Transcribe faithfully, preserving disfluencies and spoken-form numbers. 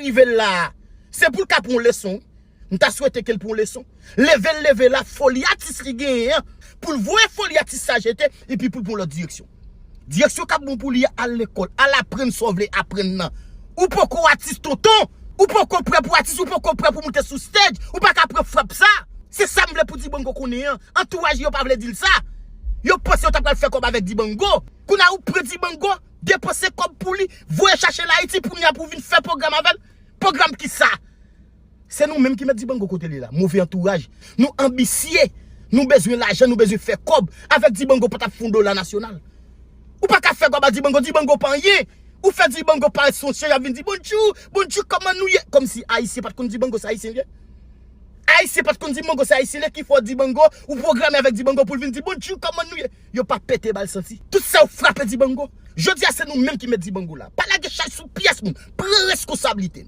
rive la a, se pou l ka pran yon leson, wi. M ta swete ke l pran yon leson. Leve l leve la, foli atis li genyen an, pou l voye foli atis sa jete, epi pou l pran yon lòt direksyon. Direksyon k ap bon pou li a, al lekòl, al aprann sa w vle aprann nan. Ou poko atis, tonton. Ou poko prè pou atis, ou poko prè pou moute sou stage. Ou pa ka pran frap sa. Se sa m vle pou Dibango konnen an. Antouraj yo pa vle di l sa. Yo panse yo ta pral fè kòb avèk Dibango. Kounye a ou pran Dibango, depanse kòb pou li, voye chache l Ayiti, kounye a pou vin fè pwogram avè l. Pwogram ki sa? Se nou menm ki met Dibango kote li la. Move antouraj. Nou anbisye. Nou bezwen lajan, nou bezwen fè kòb. Avèk Dibango pa t ap fè yon dola nasyonal. Ou pa ka fè kòb a Dibango, Dibango pa anyen. Ou fè Dibango parèt sou yon sèj, y ap vin di, "Bondjou, bondjou, kòman nou ye?" Kòmsi Ayisyen pa t konn Dibango se Ayisyen li ye. Ayisyen pa t konn Dibango se Ayisyen li ye, ki fè w Dibango, ou pwograme avèk Dibango pou l vin di, "Bondjou, kòman nou ye?" Yo pa pete ba l santi. Tout sa yo frape Dibango. Jodi a se nou menm ki met Dibango la. Pa lage chay sou pyès moun. Pran reskonsablite nou.